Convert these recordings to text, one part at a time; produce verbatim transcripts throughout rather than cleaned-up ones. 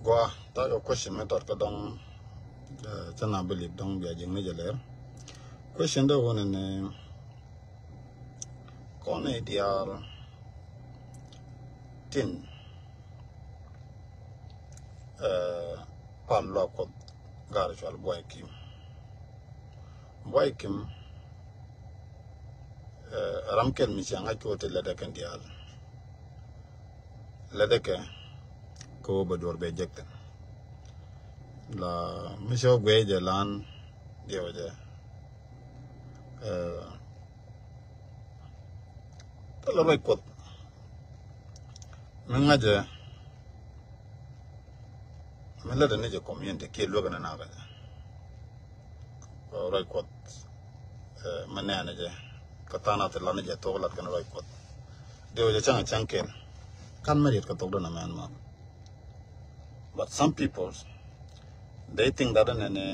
Gua ta kɛ question mi tɔt kä dɔŋ. Cä na believe dɔŋ bia jiŋ ni jɛ lɛr. Question dee wun ni kɔn i̱ diaal tin pal luak Kuɔth gar cual Buay Kim. Buay Kim ram kɛl mi cia ŋa̱c kɛ wä ti lɛt ɛ kɛn diaal. Lɛt ɛ kɛ kɛ wä bɛ duɔr bɛ jek thin. La mi cɛ wä guiɛ jɛ lan diɛ wä jɛ. Tɛ lɛ ruac Kuɔth mi ŋa̱cɛ mi lät ni jɛ community kiɛ luäk ni nakä jɛ. Ruac Kuɔth mi nɛɛni jɛ kä than a thi lan ni jɛ thok lat kɛn ruac Kuɔth. Diɛ wä jɛ cäŋ a cäŋ ken kan mi riet kɛ thok dɔn a mɛn ma. But some people, they think that in any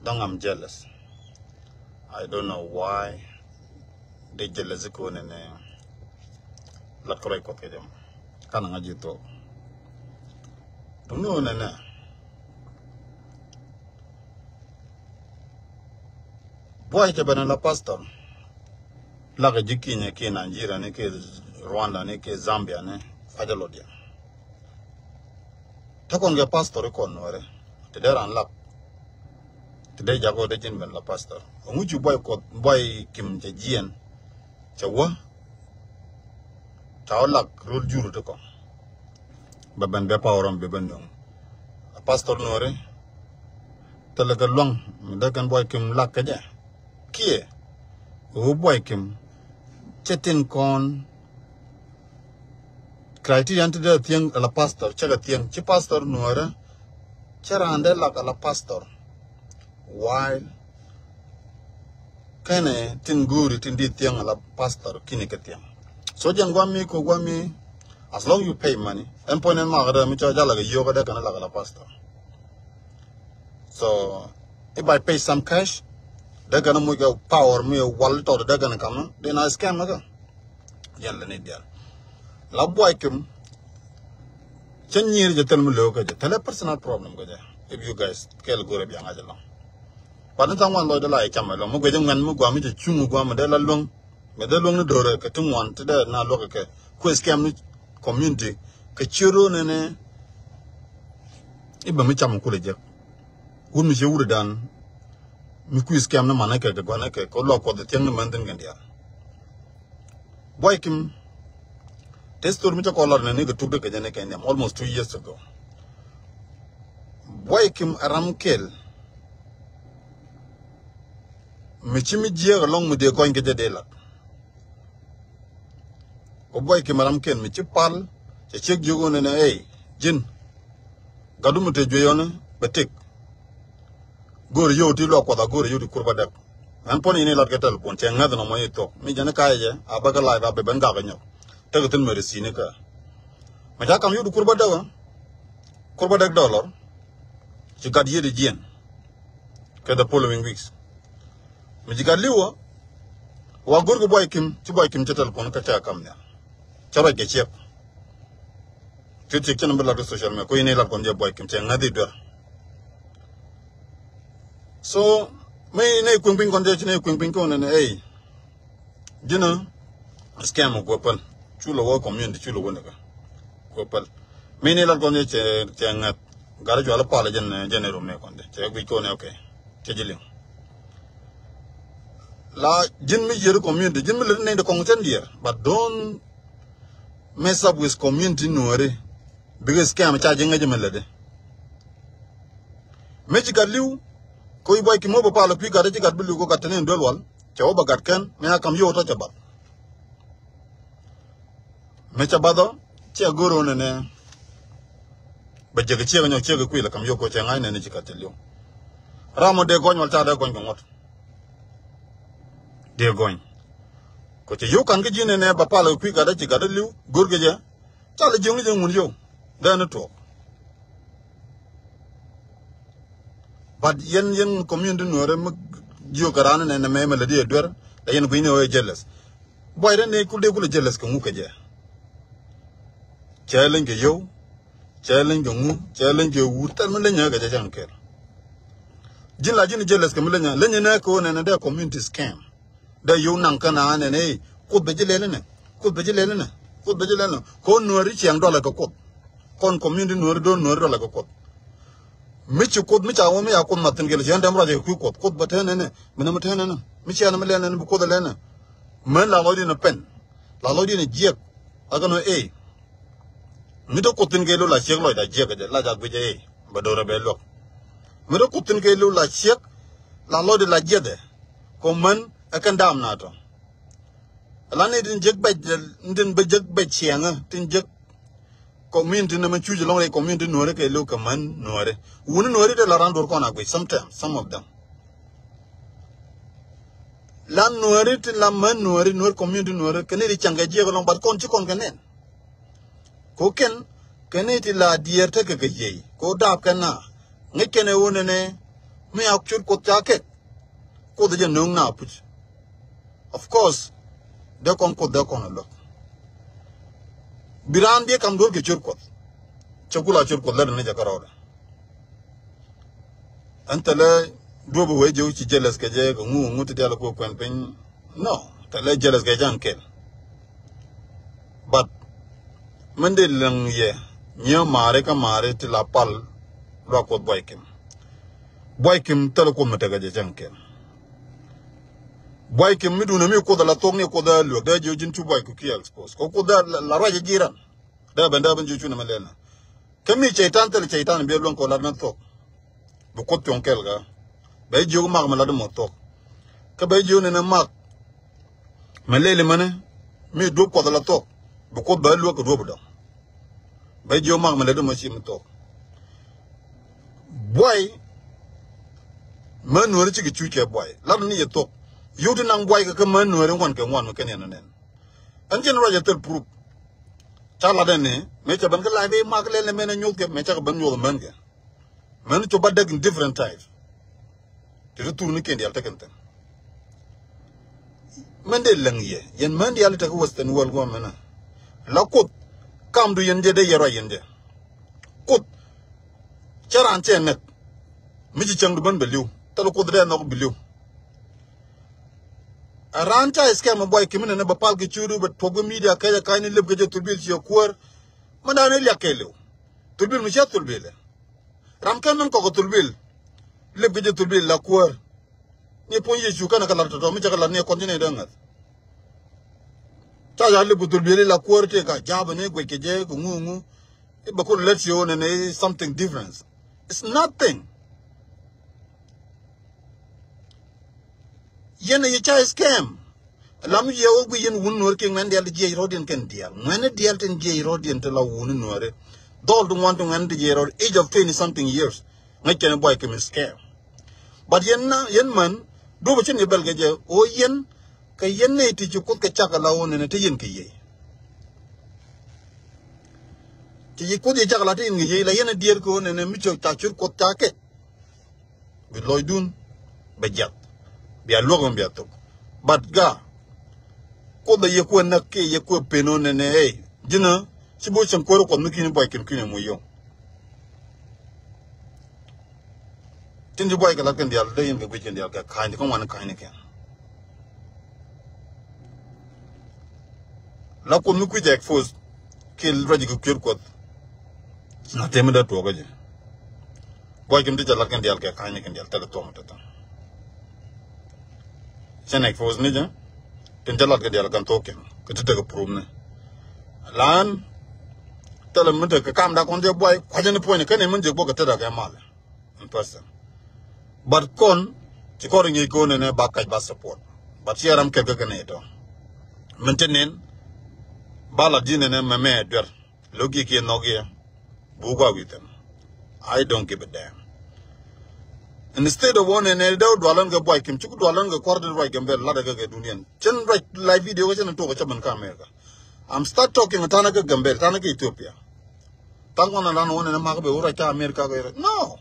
dɔŋ, I'm jealous. I don't know why they jealous ko nɛnɛ. Lat kɛ ruac Kuɔth kɛ jɛ mɔ kan ŋa̱c ji̱ thok. Duŋni wä nɛnɛ Buay cɛ ben la pastor. Lakɛ ji̱ Kenya kiɛ Nigeria ni kiɛ Rwanda ni kiɛ Zambia ni facɛ lot yɛ. Te kɔn kɛ pastor ikɔn nuɔrɛ ti dee ran lak. Ti dee jakɔ dee ji̱n ben la pastor. Ŋu ci Buay Kuɔth, Buay Kim cɛ jiɛn cɛ wä. Ca wä lak rol jur ti kɔn. Bɛ ben bɛ power ɔm bɛ ben dɔŋ. A pastor nuɔri thilɛ kɛ luaŋ mi dee kɛn Buay Kim lak kɛ jɛ. Kiɛ ɣöö Buay Kim cɛ tin kɔn. Criterion ti dee thiäŋ ala pastor cɛ kɛ thiäŋ ci pastor nuɔri. Cɛ raan dee lak ala pastor. While kɛnɛ tin go̱o̱ri tin di thiäŋ ala pastor kini kɛ thiäŋ. So jɛn guami ko guami, as long you pay money. Ɛn puɔ̱ny ɛn makɛ dee mi cɔ jalak a yio̱k a dee kɛn lak ala pastor. So if I pay some cash, dee kɛn muc kɛ power mi wal tɔt dee kɛn kam dee na scam kɛ. Yɛn lɛ ni dial la Buay Kim. Cɛ nyiir jɛ thil mi lëw kä jɛ thilɛ personal problem kä jɛ. If you guys kɛl go̱rɛ biaŋ a jɛ lɔŋ. But ni thaŋ wan lɔcdä la yɛ cam ɛlɔŋ mi guecä ŋuɛn mi guam mi cɛ cuŋ mi guam mi dee la luäŋ. Mi dee luäŋ ni do̱rɛ kɛ ti ŋuan ti dee na luäk kɛ kueth kɛm ni community. Kɛ ciöt ro̱o̱ nɛnɛ i̱ bɛ mi cam mi kulɛ jek. Wut mi ciɛ wut dan mi kueth kɛm ni manɛ kɛ kɛ guanɛ kɛ kɛ luak Kuɔth thiäŋ ni mɛn thin kɛn diaal. Buay Kim, te story mi cä kɔn lat nɛ ni kɛ tuk dee kɛ jɛ ni kɛ niam almost two years ago. Buay Kim a ram kɛl mi ci mi jiɛɛk alɔŋ mi dee gɔny kɛ jɛ dee lat. Kɛ Buay Kim a ram kɛl mi ci pal cɛ ciek jiök ɣöö nɛnɛ ey ji̱n. Gatdu mi te juey ɣɔni bɛ tëk. Go̱o̱ri yio̱w ti luak Kuɔth a go̱o̱ri yio̱w ti kur bädäk. Ɛn puɔ̱n in ilat kɛ telephone cɛ ŋäth nɔmɔ i̱ thuɔ̱k mi jɛn i̱ ka̱yɛ jɛ a bäkɛ live a bɛ ben gak inyɔk. Tekɛ thi̱n mɛ receiptni kä. Mɛ ca kam yio̱w ti kur bädäk ɔ. Kur bädäk dollar. Ci gat yiëëdi jiɛn. Kɛ the following weeks. Mi ci gat li̱wä. Wa go̱o̱rkɛ Buay Kim ci Buay Kim cɛ telephone kä cɛ kam nhial. Cɛ ruac kɛ ciɛk. Ti ti kɛn bi lat kɛ social media ko in ilat kɔn jɛ Buay Kim cɛ ŋäthi duer. So mi ne kueŋ piny kɔn jɛ ci ne kueŋ piny kɔn ne ey. Ji̱n a scam kuɛ päl. Cu lɛ wä community cu lɛ wä ni kä kuɛ päl. Mi ne ilat kɔn jɛ cɛ cɛ ŋäth. Gat i̱ cual i̱ pal jɛn jɛn i̱ rum ne kɔn jɛ cɛ guic kɔn ne okay. Cɛ ji̱ liŋ. La ji̱n mi yier community ji̱n mi lät nɛy di kɔŋ cän diɛɛr but don't mess up with community nuɔri. Bikɛ scam ca ji̱ ŋäc mi lätdi. Mi ci gat li̱w ko i̱ Buay Kim wä bä pal kui̱ gat i̱ ci gat bi li̱w ko gat te ni duel wal. Cɛ wä bä gat kɛn mi a kam yio̱w tɔ cɛ bath. Mi cɛ bath ɔ ciɛ go̱r ɣän ɛnɛ. Bɛ jiɛk ciek nyɔk ciek kui̱ lɛ kam yio̱w ko cɛ ŋa̱c nɛn i̱ ci gat cɛ li̱w. Ram ɔ dee gɔny wal ca dee gɔny kɛ ŋuɔ̱t. Dee gɔny. Ko cɛ yio̱w kan kä ji̱n ɛnɛ bä pal kɛ kui̱ gat i̱ ci gat i̱ li̱w go̱r kɛ jɛ. Ca lɛ jiöŋni jɛ ŋun yio̱w dee ni tuɔɔk. But yɛn yɛn community nuɔrɛ mi jiök kɛ raan nɛ nɛ mɛ mɛ lɛ di ɛ duer. Dee yɛn gui̱ni ɛ jealous. Buay dee ni kul dee kulɛ jealous kɛ ŋuk kɛ jɛ. Cɛ leny kɛ yio̱w. Cɛ leny kɛ ŋu, cɛ leny kɛ wut, thɛl mi leny ɛ kɛ jɛ cɛ ŋu kɛl. Ji̱n la ji̱n jealous kɛ mi leny ɛ, leny ɛ nɛ kɛ ɣöö nɛnɛ dee community scam. Dee yio̱w naŋ kä na nɛnɛ, ey, Kuoth bɛ ji̱ lɛl inɛ, Kuoth bɛ ji̱ lɛl inɛ, Kuoth bɛ ji̱ lɛl inɛ. Kɛ ɣöö Nuääri ciɛŋ dɔlɛ kɛ Kuoth. Kɔn community Nuääri do̱r Nuääri dɔlɛ kɛ Kuoth. Mi ci Kuoth, mi ca wä, mi ca Kuoth mat thi̱n kɛl, ciɛ dɛm ruac kɛ kui̱ Kuoth, Kuoth bɛ te nɛnɛ, mi nɛ mi te nɛnɛ. Mi ciɛ nɛ mi lɛl nɛnɛ, bi Kuoth ɛ lɛl inɛ. Män la lɔcdiɛn ɛ pɛn, la lɔcdiɛn ɛ jiɛk. A kɛ nɔ, ey. Mi te Kuoth thi̱n kɛ lo̱ la ciek lɔcda jiɛk kɛ jɛ, la ca guic ɛ, ey, bɛ do̱rɛ bɛ luäk. Mi te Kuoth thi̱n kɛ lo̱ la ciek, la lɔcdɛ la jiɛthɛ. Kɛ män ɛ kɛn daam na tɔ. Ala ni tin jek bɛc, tin bɛ jek bɛc ciɛŋä, tin jek community ni mɛ cuc lɔŋ rɛy community Nuääri kɛ lo̱ kɛ män Nuääri. Wuni Nuääri te la ran duɔr kɔn a guic sometimes, some of them. La Nuääri tin la män Nuääri, Nuääri community Nuääri, kɛ ni ti cäŋ kɛ jiɛk lɔŋ, but kɔn ci kɔn kɛ nɛn. Ko kɛn, kɛ ni ti la diɛɛr tekɛ kɛ jiɛc, ko daap kɛn na. Ŋäc kɛn ɛ wä nɛnɛ, mi a cot Kuoth ca kɛk. Kuoth jɛ no̱o̱ŋ na puc. Of course, dee kɔn Kuoth, dee kɔn a luäk. Bi raan bi kam duɔ̱ɔ̱r kɛ cot Kuɔth. Cɛ ku la cot Kuɔth lät ni jɛ kärɔɔdɛ. Ɛn thilɛ duɔ̱ɔ̱p wee jɛ wi̱ci jealous kɛ jɛ kɛ ŋu ŋu ti dial ku kuɛn piny. No, thilɛ jealous kɛ jɛ an kɛl. But min dee läŋ yɛ nyiee maari kä maari ti la pal luak Kuoth Buay Kim. Buay Kim thilɛ Kuoth mi tekɛ jɛ cɛ an kɛl. Buay Kim mi duundɛ mi Kuoth ala thok ni Kuoth a luek dee jiö ji̱n cu Buay Kim kiɛ expose. Kɛ Kuoth a la, la ruac ji̱ ran. Dee ben, dee ben jiö cu nɛ mɛ lɛl na. Kä mi cɛy-tan thil cɛy-tan bi luäŋ kɛ lat mɛ thok. Bi Kuoth cuɔ̱ŋ kɛl kä. Bɛ jiök mak mɛ lat mɔ thok. Kä bɛ jiök nɛnɛ mak mɛ lɛli mɛnɛ mi duɔ̱p Kuɔth la thok. Bi Kuoth bɛ luäk kɛ duɔ̱p dɔ̱ŋ. Bɛ jiök mak mɛ lat mɔ ci mi thok. Buay. Män Nuääri cikɛ cuc kɛ Buay. Lat ni yɛ thok. Yio̱w ti naŋ Buay kɛ kä män Nuääri ŋuan kɛ ŋuan mɛ kɛn yɛn nɛn. Ɛn cɛn ruac ɛ thil proof. Ca lat ɛn ni mëë cɛ ben kä live mak lɛl ni mɛn ɛ nyuɔth kɛ, mëë cakɛ ben nyuɔth män kɛ. Män cop ba däk in different type. Ti ti thur ni kɛn diaal tekɛn thi̱n. Män dee läŋ yɛ, yɛn män diaal tekɛ Western world guɔ mɛn a. La Kuoth, kamdu yɛn jɛ dee yɛ ruac yɛn jɛ. Kuoth, cɛ raan cɛ näk. Mi ci cäŋdu ben bɛ li̱w, thil Kuoth dee nhɔk bi li̱w. A raan ca scam a Buay Kim inɛ ni bɛ pal kɛ ciötdu bɛ tuɔk kɛ media kɛcɛ ka̱ny ni lep kɛ jɛ Thulbil ciɛ kuäär. Mɛ da̱a̱n ni liak kɛɛliw. Thulbil mi cɛ Thulbil ɛ. Ram kɛn min kɔk kɛ Thulbil. Lep kɛ jɛ Thulbil la kuäär. Ni puɔ̱ny Yecu kɛn kɛ lat tɔ̱tɔ̱ mi cɛ kɛ lat ni kɔn ci ni dee ŋäth. Ca ca lep kɛ Thulbil la kuäär tëë ka ja̱a̱p ni guec kɛ jɛ kɛ ŋu ŋu. I̱ bɛ kun lät ci ɣöö nɛnɛ i̱ something different. It's nothing. Yɛn a yɛ ca scam. Lam yɛ wä gui yɛn wun Nuäär kiɛ ŋuɛn diaal ti jiɛc rɔɔdiɛn kɛn diaal. Ŋuɛn diaal tin jiɛc rɔɔdiɛn ti la wun Nuäär. Dhɔl ti ŋuan ti ŋuɛn ti jiɛc rɔɔd age of twenty something years. Ŋäc kɛn Buay Kim scam. But yɛn na, yɛn män, duɔ̱p a cin yɛ bɛl kɛ jɛ, ɣöö yɛn, kɛ yɛn nɛy ti ci Kuoth kɛ cak ala ɣöö nɛnɛ te yɛn kɛ yiey. Ti ci Kuoth yɛ cak ala te yɛn kɛ yiey, la yɛn a diɛɛr kɛ ɣöö nɛnɛ mi cɛ ca cur Kuoth ca kɛ. Bi lɔcdun, bɛ jiath. Bia luäk mɛ bia thok. But ga, Kuoth a yɛ kuɛ näk kiɛ yɛ kuɛ pen ɣöö nɛnɛ, ey, ji̱n a, ci bi wä cieŋ kuäär Kuɔth mi ki̱n Buay Kim ki̱n ɛ muc yɔ̱ŋ. Tin ci Buay kɛ lat kɛn diaal dee yɛn kɛ guic kɛn diaal kɛ ka̱ny ti kä ŋuan ka̱ny ni kɛn. La Kuoth mi kui̱c expose kiɛ ruac kɛ kui̱r Kuɔth. Na tëë mi dee tuɔɔk kä jɛ. Buay Kim ti ca lat kɛn diaal kɛ ka̱ny ni kɛn diaal tekɛ thuɔ̱k mi te tha̱a̱ŋ. Cɛn expose ni jɛ. Tin ca lat kɛn diaal kɛn thuɔ̱k kɛn kɛ ti tekɛ proof ni. Lan thilɛ mi tekɛ kam da kɔn jɛ Buay kuacä ni puɔ̱ny ni kɛn in min jɛ bok kɛ tetdä kɛ mal in person. But kɔn ci kɔn ri ŋi̱i̱c kɔn nɛnɛ ba kac ba support. But ciɛ ram kɛl kä kɛ nɛy tɔ. Min te nen ba la ji̱ nɛnɛ mɛ mɛ duer. Lo̱k gi̱i̱ kiɛ nhɔk yɛ. Buk a wi̱i̱ thi̱n. I don't give a damn. Instead of one nɛnɛ dee dualän kɛ Buay Kim, cuk dualän kɛ kua̱r ti ruac Gambel lat kɛ kɛ duniɛn. Cɛn ruac live video kɛ cɛn tuɔk kɛ cä min kä America. I'm start talking tanɛ kɛ Gambel, tanɛ kɛ Ethiopia. Thaŋ kɔn a lan wä nɛn mak bɛ wä ruac kä America kɛ ruac. No.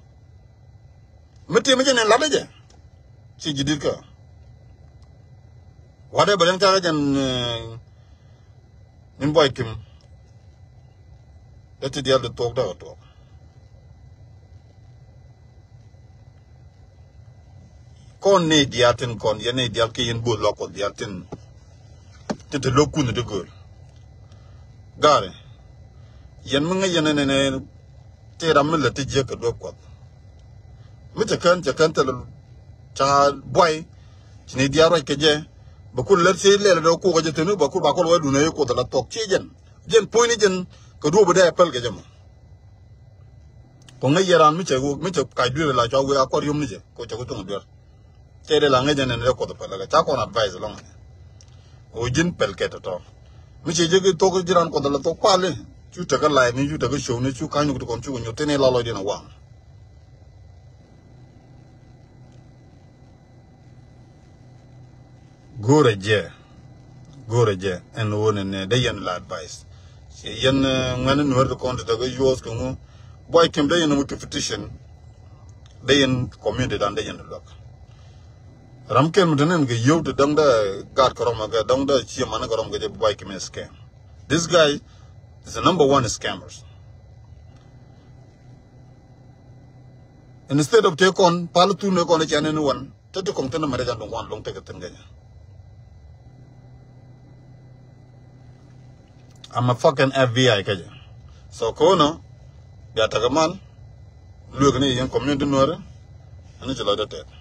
Mi tim mi cɛ nɛn lat jɛ. Ci ji̱ dit kä. Whatever, yɛn ca kɛ jɛn, eh, in Buay Kim. Dee ti diaal di thuɔk dee kɛ tuɔk. Kɔn ni diaal tin kɔn yɛn ni diaal ki yɛn bo̱o̱th luak Kuɔth diaal tin. Ti ti lo̱k kun di gööl. Gari. Yɛn mi ŋäc yɛn ni ni ti ram mi lät ti jiäk kɛ duɔ̱p Kuɔth. Mi cɛ kän cɛ kän thil ca buay. Ci ni diaal ruac kɛ jɛ. Bɛ kun lät ci lɛl dee kukɛ jɛ thin bɛ kun ba kɔl wä dun ɛ Kuɔth la thuɔk ci jɛn. Jɛn puɔ̱nyni jɛn kɛ duɔ̱p bi dee ɛ päl kɛ jɛ mɔ. Kɔ ŋäc yɛ ran mi cɛ mi cɛ kac duer la cua wee a kɔr yom ni cɛ kɔ cɛ ku tuŋ duer. Cɛ dee la ŋäc jɛn ni dee Kuɔth päl kɛ ca kɔn advice lɔŋ ni. Kɔ ji̱n päl kɛ tɔtɔ. Mi cɛ jɛ ki thok ji̱ ran Kuɔth la thok kuali. Cu tekɛ live ni cu tekɛ show ni cu ka̱ny ni ku ti kɔn cu ku nyuth thin i̱ la lɔcdiɛn a waŋ. Go̱o̱rɛ jɛ. Go̱o̱rɛ jɛ ɛn ɣöö nɛnɛ dee yɛn la advice. Ci yɛn ŋuɛn nuɛr ti kɔn ti tekɛ yuɔth kɛ ŋu. Buay Kim dee yɛn ŋu ti petition. Dee yɛn community dan dee yɛn luäk. Ram ken mi te nɛn kɛ yio̱w ti dɔ̱ŋ dee gat kɛ rɔm kɛ dɔ̱ŋ dee cie man kɛ rɔm kɛ jɛ Buay Kim is scam. This guy is the number one scammers. Instead of te kɔn pal thun ne kɔn cɛ ne ni wan te ti kɔŋ te ne mɛrɛ jan duŋ wan luŋ te kɛ thin kɛ jɛ. I'm a fucking F B I kɛ jɛ. So kono bia tekɛ mal luek ni yɛn community nuɛrɛ. Ani ci lɔcdä tɛt.